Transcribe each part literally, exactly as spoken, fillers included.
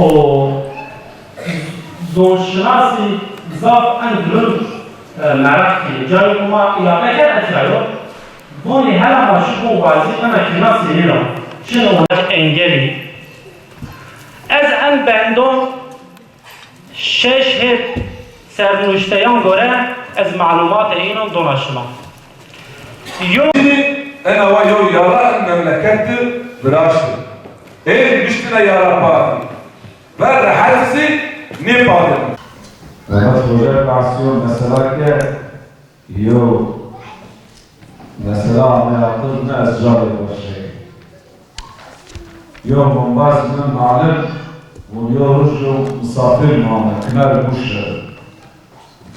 O zonşinasî zaf en rind, e, meraq kî. Cayê ma îlaqe kerd etya yo. Zonî hela ma şiko wazî ena kî nasî nîno. Çin o engelî. Ez en bendon şeş hêt sernuşteyan gore ez malumatê înan dona şima. Yo. Ena wa yo yara en memleket de viraşti. Ê giştine yara parti. Ver hepsi ne padin. Mehmet Hoca Kasyon mesela ke yo mesela ame aqil ne ez cayê başe. Yo bombaz mi malim, o yo roj yo misafir mame, kinar Muş'e.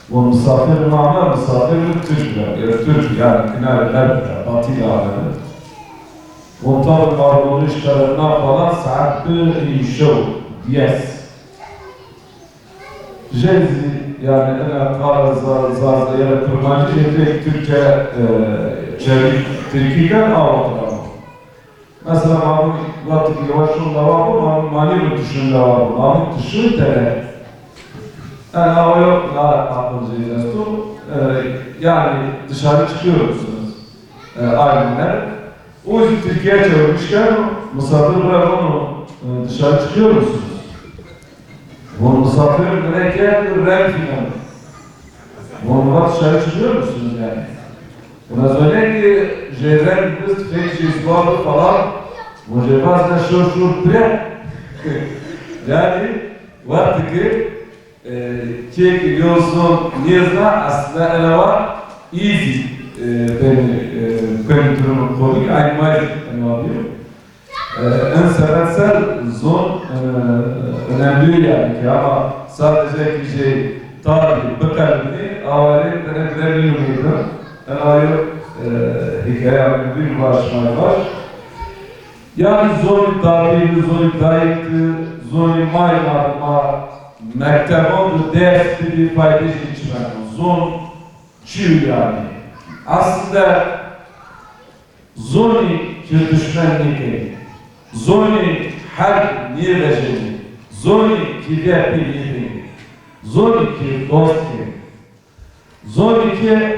Von misafir mame, misafir mi Türk ra, e, Türk yani kinar Xerb ra, Batı ra. Von tabi mardonî şerefna falan saet bi şew, diyes. Jê zî, yani ena qala za-, za-, yani Kurmancî jê pek Türkçe, e, çevik, Türkî ken awa qirama. Mesela, ma vûn wextî ke yewa şûn lawa bo, ma vûn, ma nêvûn tu şûn lawa bo, ma vûn tu şûn tene. Yani, awa yo, na aqil jê esto, e, yani, dışarı çıkıyor musunuz? E, aynen. O yüzden Türkiye çevirmiş keno, misafir bırakın o, e, dışarı çıkıyor musunuz? Von misafir mi rê kerd reng fînan. Von va dışarı çıkıyor musunuz yani? Buna söyle ki jê reng bist, fek jê zwabi falan. Von jê vazne şor şor pire. Yani wextî ki, e, kêkî yo zon nêzna, aslında ena wa easy, e, beni, e, beni durumun komik, aynı ma zî ena wa bîyo. E, en sebeb ser zon, e, önemli yani ki ama sadece ki şey tarih biqelbinî awarê tene bile nînumeydi. Ena yo, e, hikaye önemli baş may baş. Yani zonî dadî, zonî dayîk, zonî may ma, ma mektebon de ders bidî fayde jî çimen. Zon çi yani? Aslında zonî ki duşmen nêkenî, zonî herb nêvejenî, zonî ki vîya pî nêbenî, zonî ki dost kenî, zonî ki,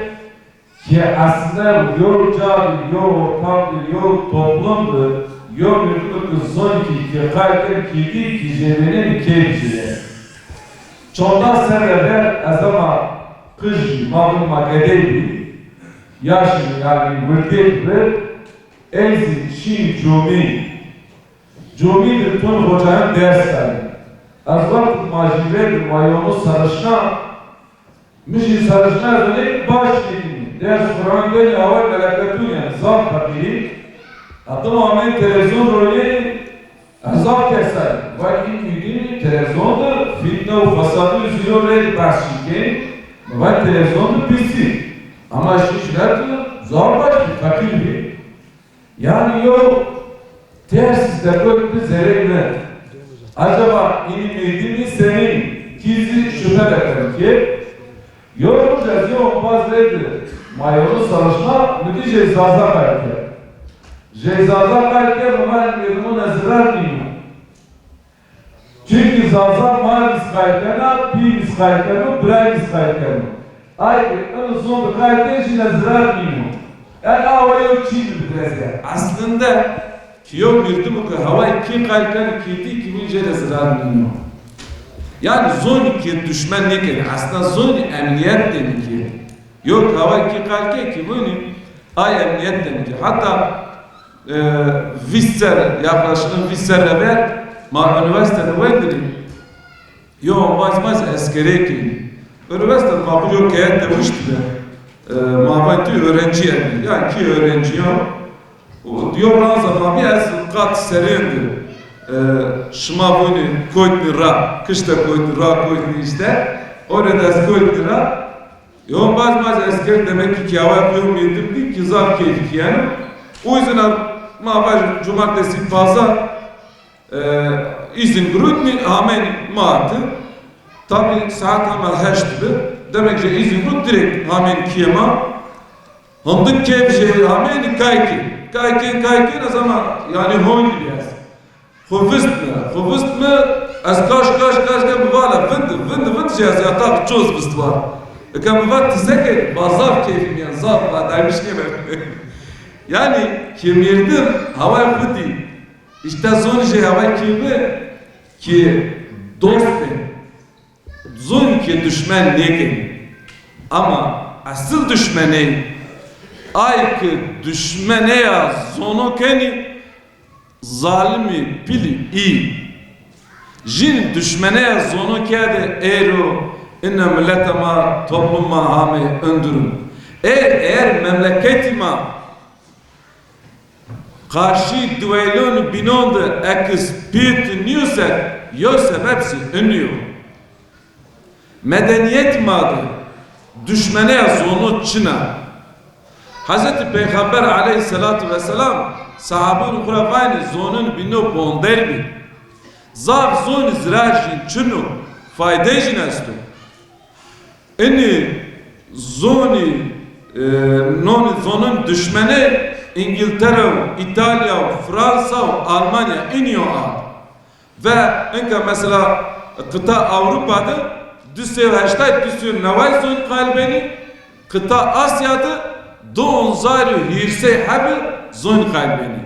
ki aslında yo ca de, yo ortam de, yo toplum de, yo mîrdimo ki zonî ki, ki qay kenî, ki dî, ki jêbenenî keyf jê. Çanda serre ver ez ema qij bî, ma vûn ma gedey bî. Yaşî yani wirdêk bi, ey zî şîn comî. Comî de tun hocayan ders dayî. Ez wextî ma jî rê de ma yonu sarişna, mi jî sarişna ez onê baş nêdînî. Ders Quran benî away meleketûn yani zaf feqîrî. Hetim amên televîzyon ronî, ez zaf tersay. Vay în mîdînî televîzyon de fîtne û fesadû zîro rê de behs şî kenî. Vay televîzyon de pîsî. Ama şî şîret zaf baş bî, feqîr bî. Yani yo ters de goy bi zerey mi? Acaba înî mîdînî senîn? Kî zî şüphe de keno ki. Yo roj ez yo ombaz rê de ma yonu sarişna, mi dî jê zaza qayt kerd. Jê zaza qayt kerd, mi va mîrdimûn ez zirar nîno. Çunkî zaza may zî qayt kena, pî zî qayt keno, biray zî qayt keno. Ay ke ino zon de qayt keno jî ne zirar nîno. Yani awa yo çî mi bidrezge. Aslında ki yo mîrdimo ke haway kî qayt keno, kî dî, kî vûn jê de zirar nîno. Yani zonî ki duşmen nêkenî, aslında zonî emniyet de nîkî. Yo ki haway kî qayt ke, kî vûnî ay emniyet de nîkî. Hatta, e, vîst serre, yaklaşık vîst serre ver ma unîversîte de wendinî. Yo ombaz ma zî eskerê kenî. Unîversîte de ma xwu yo keye de wiştîme. E, ma va tu öğrenci yani. Yani kî öğrenci yo. Yo ranza ma bî ez qat serên de, e, şima vûnî koytnî ra, kişte koytnî ra, koytnî îşte. Orê de ez koytnî ra. Yo ombaz ma zî esker demek ki kî awa yo mîrdim dî kî zaf keyfî kî yeno. O yüzden ma va cumartesi, pazar, e, îzin girotnî, amenî ma ti. Tabî saet hema heşt bi. Demek ki îzin girot direkt amenî kîye ma. Hindik keyf jê amenî kay kên. Kay kên, kay kên, ez ama yani honî bî ez. Xwu vistme, xwu vistme, Ez kaş, kaş, kaş ke mi va la vind, vind, vind jî ez yatax coz vist war. Eke mi va ti se kenî, va zaf keyfî mi ya, zaf, va daymiş keme. Yanî ki mirdim haway xwu dî. Îşte zon jî haway kî mi ki dost ê. Zon ki duşmen nêkenî. Ama esil duşmeney, ay ki duşmeneya zono kenî, zalimî pîlî î. Jîn duşmeneya zono kerdê, êro ina mileta ma, toplum ma hamê in durum. Ê, eger memleketî ma qarşî diweylon bînon de ekspîrt nîyo se, yew sebeb zî in yo. Medenîyetî ma de duşmeneya zono çin a. Hezretî Peyxamber aleyhîsselatu wesselam sehabûn xwu ra vaynî, zonon bîno bonder bî. Zaf zonî zirar jîn çin o, faydey jîn esto. Inî zonî, e, nonî zonon duşmenê Îngîltere û, Îtalya û, Fransa û, Almanya inî yo a. Ve inka mesela qita Ewropa de du sey û heştay, du sey û neway zon qayîl benî, qita Asya de di onzar û hîrsey hebî zon qayîl benî.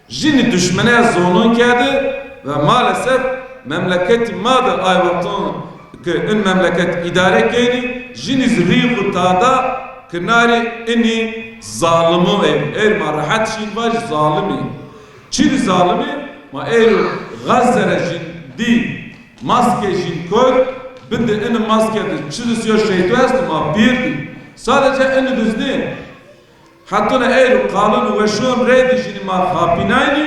Jînî duşmeneya zonon kerdî ve maalesef memleketî ma de ay wexton ke in memleket îdare kenî, jînî zî rîx û tada kinarî inî zalimo ê. Êr ma rehet şîn vaj zalimî. Çi di zalimî? Ma êro Gazze ra jîn dî, maske jîn kot, bin di ini maske di çi di sîyo şeyto esto, ma pîr dî. Sadece ini diz nê. Hetona êro qalin û weşon rê di jînî ma xapînaynî,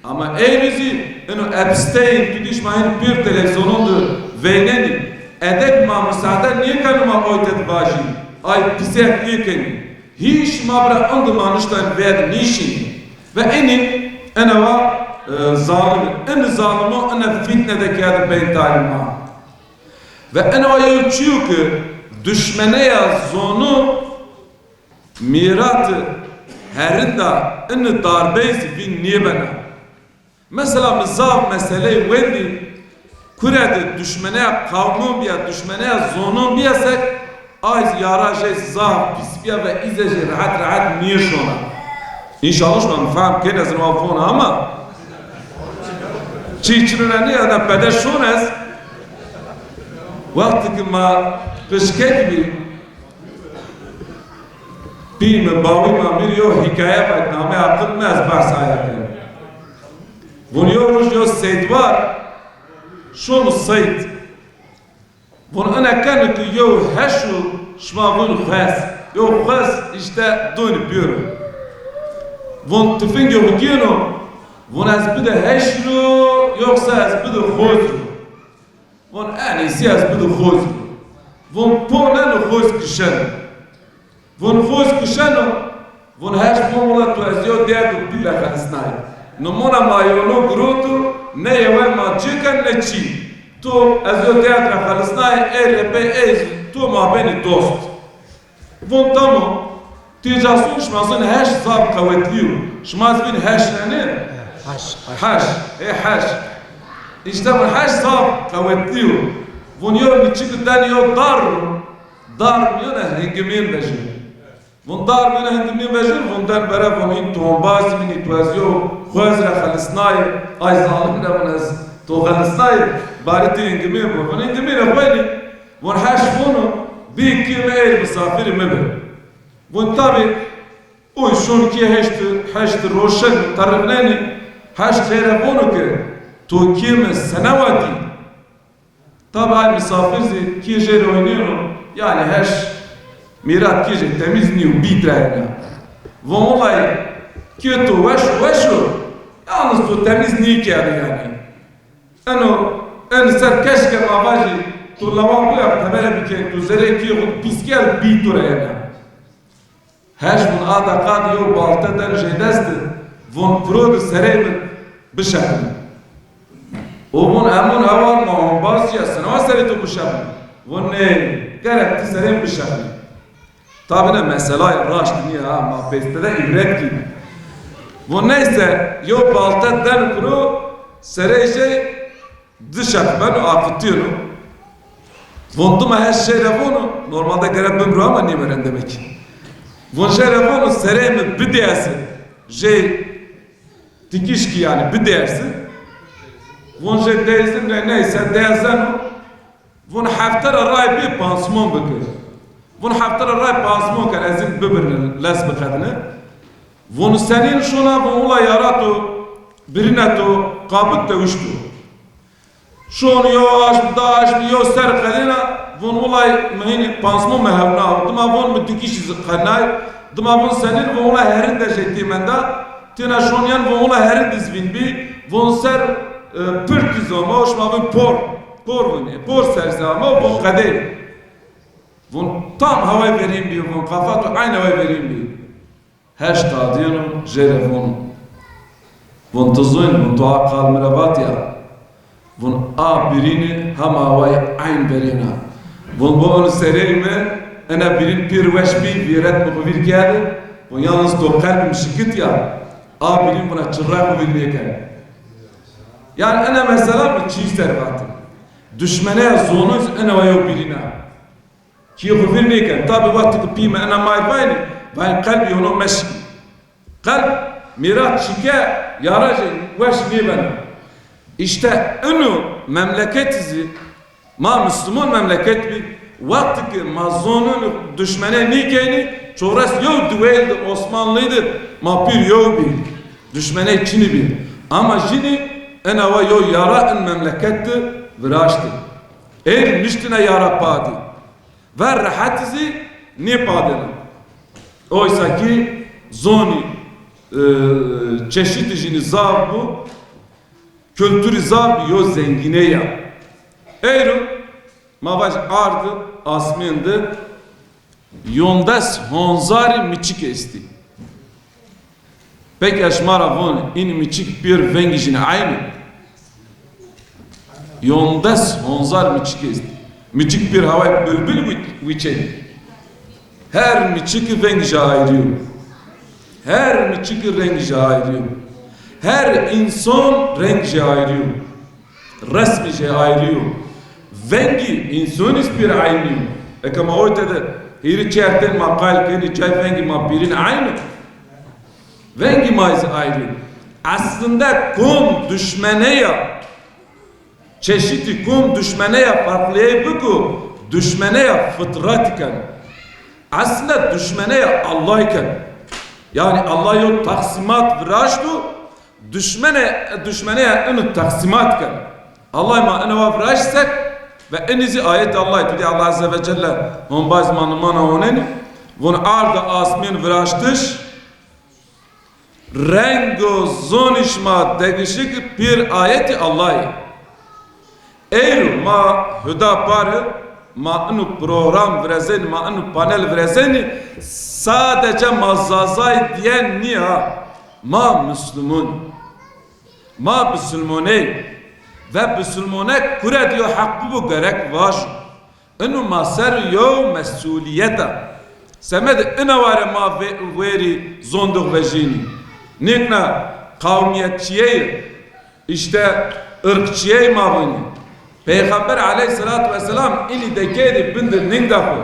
ama êro zî ino Epstein, tu dî şima hin pîr televîzyonon di veynenî. Edeb ma musaade nêkeno ma oy tet vajî, ay pisek nêkenî. Hîç ma bira indi ma niştan vêr nîşînî. Ve inî enewa, e, zalim, ini zalimo ina fîtne de kerdî beyn talî ma. Ve enewa yew çîyo ki duşmeneya zono mîratî herinda ini darbey zî vîn nêbena. Mesela mi zaf meseley wendî, kure de duşmeneya qawmon bîya, duşmeneya zonon bîya sek, ay yara jê zaf pîs bîya ve îze jê rehet rehet nêşona. Înşallah şima mi fehm kên, ez ino vona ama çî çinona nîya da pede şon ez. Wextî ki ma qijkek bî, pî mi, bawî ma mi rê yew hîkaye vat, namê aqil mi, ez behs aya kenî. Vûn yew roj yew seyd war, şono seyd. Vûn ina keno ki yew heş o, şima vûn xwez. Yew xwez îşte donî bîyoro. Vûn tifingê xwu gêno, vûn ez bide heş ro, yoksa ez bide xwez ro. Von en iyisi ez bido xozî. Von poneno xoz kişeno. Von xoz kişeno, von heş von wela tu ez yew derd û pîl ra xelisnayî. Nimona ma yono giroto, ne yeway ma cêken ne çî. Tu ez yew derd ra xelisnayî, ey lepey ey tu ma benî dost. Von tamam. Têca son şima zon heş zaf qewetlî yo. Şima zî vîn heş neni? Heş. Heş. Ê heş. Îşte von heş zaf qewetlî yo. Von yew niçik den yew dar ro. Dar miyona hingimên vejir. Von dar miyona hingimên vejir, von den bere von hîn tombaz vînî tu ez yew xwez ra xelisnayî, ay zalim ra von ez to xelisnayî, barê ti hingimên bo. Von hingimên xwenî. Von heş vono, bê kê mi ey misafirî mi bi. Von tabî oy şon kê heşti, heşti roşen terifnenî, heş kê re vono ke to kê mi sene watî. Tabî ay misafir zî kê jê re oynîyeno, yanî heş mîrat kê jê temîz nîyo, bît ra yena. Von wellay kê to weş o, weş o, yalnız to temîz nîkerdî yanî. Eno, en ser keşke ma vajî, tu lewabo ya tebere bikên, tu zerê kê xwu pîs kerd, bî tu ra yena. Heş vun a deqa di yew balte den jê dest di, vun piro di serey mi bişeqilî. O vun, em vun hewar ma ombaz ya, sinawa serê to bişeqilî? Vun nê, gerek ti serê mi bişeqilî. Tabî ne meselay raşt nîya ha, ma pêste de îbret kî. Vun neyse, yew balte den piro, serey jê Di şeq beno, aqitîyeno. Von dima her şey ra vono, normalde gere bimro ama nêmeren demek ki. Von şey ra vono, sereyê mi bidersi, jê tikişkî yanî bidersi. Von jê deyzin re neyse derzeno. Von hefte ra ray bî pansmon bikir. Von hefte ra ray pansmon ker, ez in bibirine, les biqedine. Von senîn şona, von wila yara to, birine to, qabik de wişto. Şon yo aşm, da aşm, yo ser qedêna, von wila mi hînî pansmon mi hewna. Dima von mi dikişî zi qednay. Dima von senîn, von wila herinde jê tî menda. Têna şon yen, von wila herinde zi vîn bî. Von ser, e, pirtî zi ama, o şima vîn por. Por vînê, por ser zi ama, von qedê. Von tam haway verîn bî, von qafa to eyn haway verîn bî. Heşt adîyeno, jê re von. Von ti zon, von to a qal mi ra vatîya. Von a birîni hema haway eyn verîna. Von bo eno sereyê mi, ena birîn pêr weş bî, vîret mi xo vîr kerdî. Von yalnız to qelbim şikit ya, a birîn vona çirray xo vîr nêken. Yanî ena mesela mi çî ser vatim. Duşmeneya zono zî ena wa yew birîn a. Kî xo vîr nêken. Tabî wextî ki pî mi ena may vaynî, vayn qelbî yono meşkî. Qelb mîrat çike, yara jê weş nêbena. Îşte ino memleketî zî, ma Musluman memleket bî, wextî ki ma zonunî duşmeney nêkenî, çores yew diwêl di, Osmanlî di, ma pîr yew bî. Duşmeney çinî bî. Ama jînî ena wa yew yara in memleket di viraştî. Ey niştine yara padî. Ver rehetî zî nêpadêne. Oysa ki zonî, e, çeşitî jînî zaf bû, kulturî zaf bî, yo zengîne ya. Eyro ma vaj ard, asmên de yondes honzarî miçik estî. Peki ez şima ra von, în miçik pêr vengî jînî eyn o? Yondes honzar miçik est. Miçik pêr haway bilbil wi-, wiçenî. Her miçikî veng jê ayrî yo. Her miçikî reng jê ayrî yo. Her însan reng jê ayrî yo. Resmî jê ayrî yo. Vengî însanî zî pêr eynî yo. Eke ma oyte de hîrî çer tên ma qayl kenî, çay vengî ma pîrîn eyn o? Vengî ma zî ayrî. Eslinde kom duşmeneya, çeşitî kom duşmeneya farklîyey biko, duşmeneya fitratî ken. Eslinde duşmeneya Allahî ken. Yanî Allah yo teqsîmat viraşto, duşmene, duşmeneya ino teqsîmat ken. Allah ma ino wa viraşt sek ve inî zî ayet Allahî. Tudî Allah Azze ve Celle hombaz ma nimana honenî, von ard asmên viraştiş, reng û zonî şima degişik pêr ayetî Allahî. Eyro ma Huda pare, ma ino program virezenî, ma ino panel virezenî, sadece ma Zazay diyen nîya, ma Muslumun. Ma bisilmoney ve bisilmonek kure diyo heq bibo gerek vajo. Ino ma ser yo mesulîyet a. Semedê ina ware ma ve-, verî zondix vejînî. Nêkna qawmîyetçîyeyî, îşte irqçîyeyî ma vinî. Peyxamber aleyhîsselatu wesselam inî dekeydi bin di ninga xwu.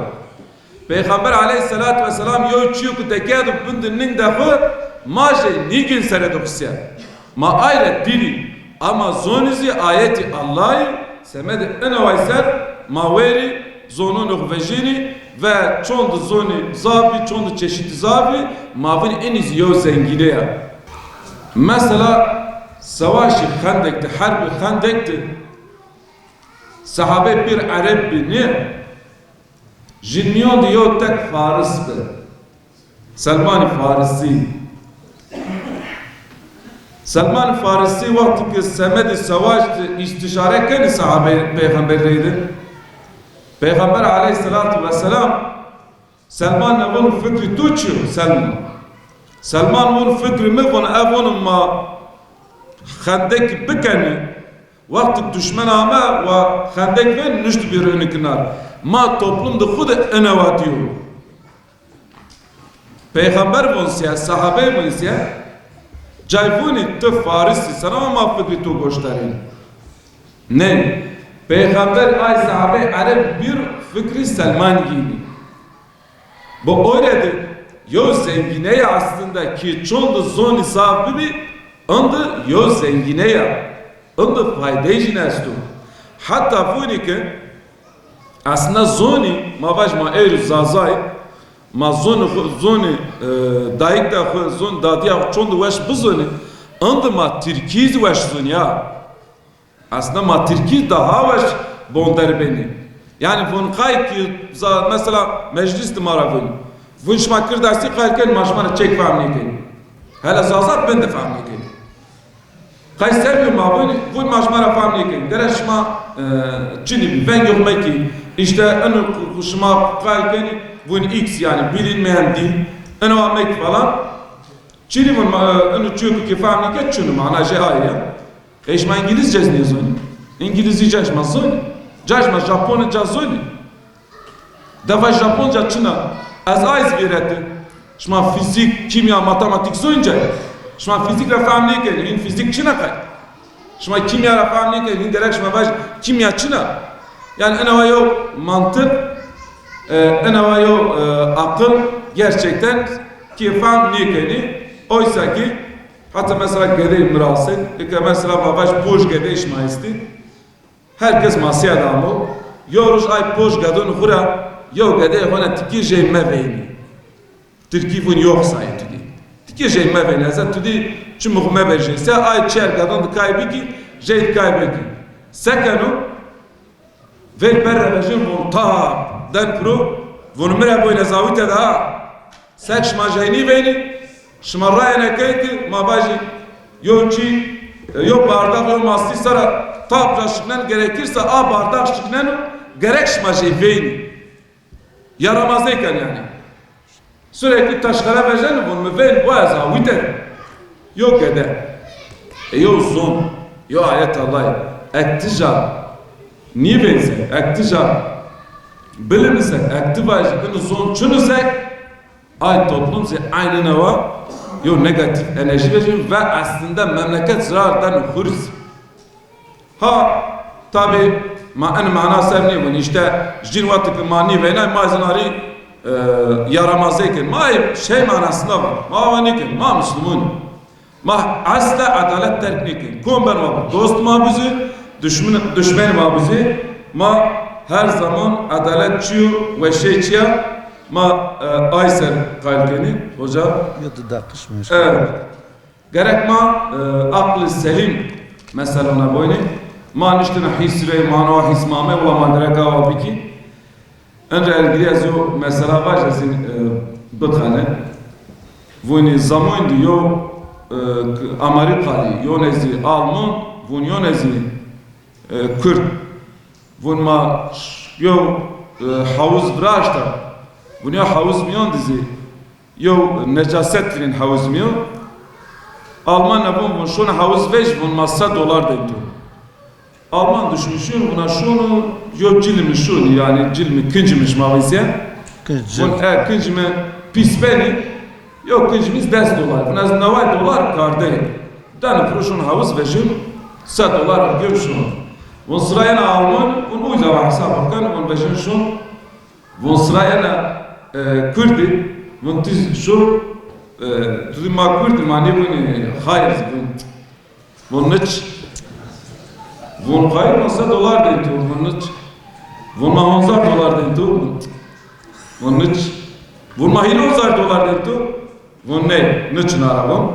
Peyxamber aleyhîsselatu wesselam yew çîyo ku dekeydi bin di ninga xwu, ma jê nîgên serê di xusîya. Ma ay ra dîrî, ama zonî zî ayetî Allahî, semedê ina way ser ma wêrî zononê xwu vejînî ve çond zonî zaf bî, çond çeşîtî zaf bî, ma vinî inî zî yew zengîne ya. Mesela sewaşî Xendek de, herbî Xendek de sehabey pêr ereb bî, nê? Ji nîyon de yew tek faris bi. Selmanî Farisî. Selmanî Farisî wextî ke semedî sewaş de îstîşare kenî sahabeyê Peyxamberî reyde, Peyxamber aleyhîsselatu wesselam Selman ra vûn fikrî to çi yo Selman? Selman vûn fikrî mi, vûn e vûn ma xendekî bikenî. Wextêk duşmen ame wa xendek ven nuşt bîr inî kinar. Ma toplum de xwu de ine wa dîyo. Peyxamber vûn sîya, sahabey vûn sîya, cay vûnî ti Faris î, sena ma fikrî to goştarîn. Nê, Peyxamber ay sahabey ereb bir fikrî Selman gînî. Bi o re de yew zengîne ya aslında ki çond zonî zaf bibî, indi yew zengîne ya, indi faydeyê jîn esto. Heta vûnî ki aslında zonî, ma vaj ma ewro Zazay, ma zonî xwu, zonî, e, dayik de xwu, zonî dadîya xwu çond weş bizonî, indi ma tirkî zî weş zonî ya. Aslında ma tirkî daha weş bonder benî. Yanî vûn qay ki za-, mesela meclîs de ma ra vûn. Vûn şima kird estî qal kenî, ma şima ra çek fehm nêkenî. Hele Zaza bin de fehm nêkenî. Qay sebî ma vûn, vûn ma şima ra fehm nêkenî. Gerek şima, e, çinî bî, vengê xwu mekî. Îşte ino ku, ku şima qal kenî, vûn X yanî, bilinmeyen dil. Ino wa mekî falan. Çinî vûn ma, e, ino çîyo ki fehm nêke, çinî mana jê aye ya. Ey şima îngilîzce zî nêzonî? Îngilîzî ca şima zonî? Ca şima Japonî ca zonî? Defa Japonca çin a. Ez ay zî vîret di. Şima fîzîk, kîmya, matematîk zonî ca? Şima fîzîk ra fehm nêkenî. Hîn fîzîk çin a qey? Şima kîmya ra fehm nêkenî. Hîn gerek şima vaj kîmya çin a. Yanî ina wa yew mantiq, e, ina wa yew, e, aqil gerçekten ki fehm nêkenî. Oysa ki Heta mesela gedeyê mi ra se, eke mesela ma vaj poj gedeyê şima estî. Her kes masîya de amo. Yew roj ay poj gedon xwu ra, yew gedeyê xwu na tikê jey meveynî. Tirkî vûn yoxsa yê tu dî. Tikê jey meveynî. Ez tu dî çimû xwu mebejê. Se ay çer gedon di kay bikî, jey di kay bikî. Se keno? Ver berre vejin vûn tap den piro, vûn mi ra boyne zawîte de ha. Sek şima jey nîveynî, şima rayene key ki ma vajî yo çî, yo bardax, yo mastî sera tap ra şiknen, gerekirse a bardax şikneno, gerek şima jey veynî. Yaramazey ken yanî. Sürekli taşxere vejeno, vûn mi vên, bu ez awîte. Yo gede. E, yo zon. Yo ayet Allahî. Ek tîja nîvên se, ek tîja bilimisek, ek tî vajî ino zon çinusek, ay toplum zî aynine wa yo negatîf enerjî vejîn ve aslında memleket zirar den xwu rî zî. Ha, tabî ma en mana ser nêvûn. Îşte jin wextî ki ma nîveynay, ma zî na rî, e, yaramazey kin. Ma ey şey manasında va. Ma va nîkin. Ma Muslumun. Ma esla edalet terk nîkin. Kom ben ma bi, dost ma bizî, düşmün, düşmen ma bizî. Ma her zaman edalet çiyo, weşey çiya. Ma, e, ay ser qal kenî, hoca. Yo, tu dakişmiş. Evet. Gerek ma, e, aqlê selîm meselana boynê. Ma niştine hîs rey, ma no hîs ma me, wela ma gerek awa bikî. En re ergirî ez yo mesela vaj ez, e, biqene. Vûnî zamoyîn di yo, e, Amerîkalî, yonê zî Alman, vûn yonê zî, e, Kurd. Vûn ma ş-, yo, e, hawuz viraşta. Vûn yo hawuz mîyon di zî yo necaset girên hawuz mîyon. Alman na vûn, vûn şon hawuz vej, vûn ma se dolar dên to. Alman düşmüşün, vûna şono yo cilimi şon, yanî cilimi kincimi şima vîsyen. Kincim. Vûn, e, kincimi pîs benî, yo kincimi des dolar. Vûn ez neway dolar kardeyê. Danî piro şon hawuz vejin, se dolar gön şon. Vûn sirayena Alman, vûn uza va hesab ken, vûn vejin şon. Vûn sirayena, e, Kurdî, vûn ti şo, e, tu dî ma Kurdî, ma nêvûnî, e, hayır, vûn. Vûn niç. Vûn hayır, ma se dolar dên to, vûn niç. Vûn ma honzar dolar dên to, vûn niç. Vûn ma hîrê honzar dolar dên to, vûn ney, niçin ara vûn.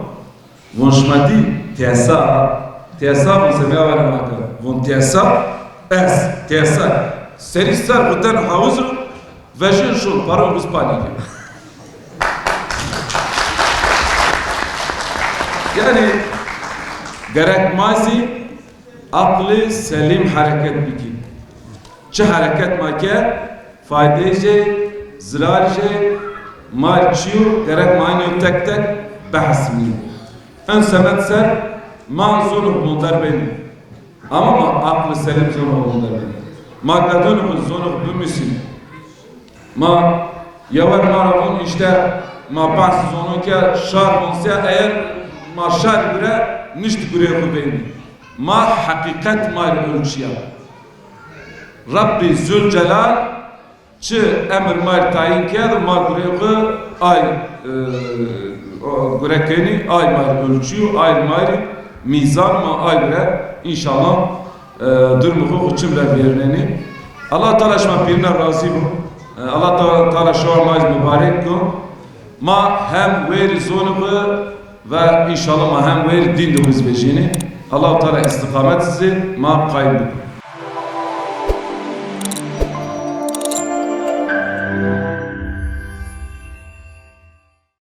Vûn şima dî tesa, tesa vûn semîya vera ma ke. Vûn tesa, ez, tesa. Serî ser xwu den hawuz ro, vejin şon, paro xwu spanî ke. Yanî, gerek ma zî aqlê selîm hereket bikî. Çi hereket ma ke, faydeyê jê, zirarê jê, ma çiyo, gerek ma ino tek tek behs bî. En semed ser ma zonê xwu bonder benî. Ama ma aqlê selîm zonê xwu bonder benî. Ma gedonê xwu zonê xwu bimusîn. Ma yewer ma ra vûn îşte ma behs zonon ke şar vûn se eyer ma şar gure nişt gureyê xwu veynî. Ma heqîqet ma rê ölçüya. Rebbî Zülcelal çi emir ma rê tayin kerdo, ma gurê xwu ay, e, o, gure kenî, ay ma rê ölçüyo, ay ma rê mîzan, ma ay gure înşallah, e, durumê xwu xwu çim ra vêrnenî. Allah Teala şima pîrîna razî bo. E, Allah Teala, Teala şewar ma zî mubarek ko. Ma hem wêrî zonê xwu ve înşallah ma hem wêrî dîn de xwu zî vejînî. Allah Teala îstîqamet zî ma qayîm biko.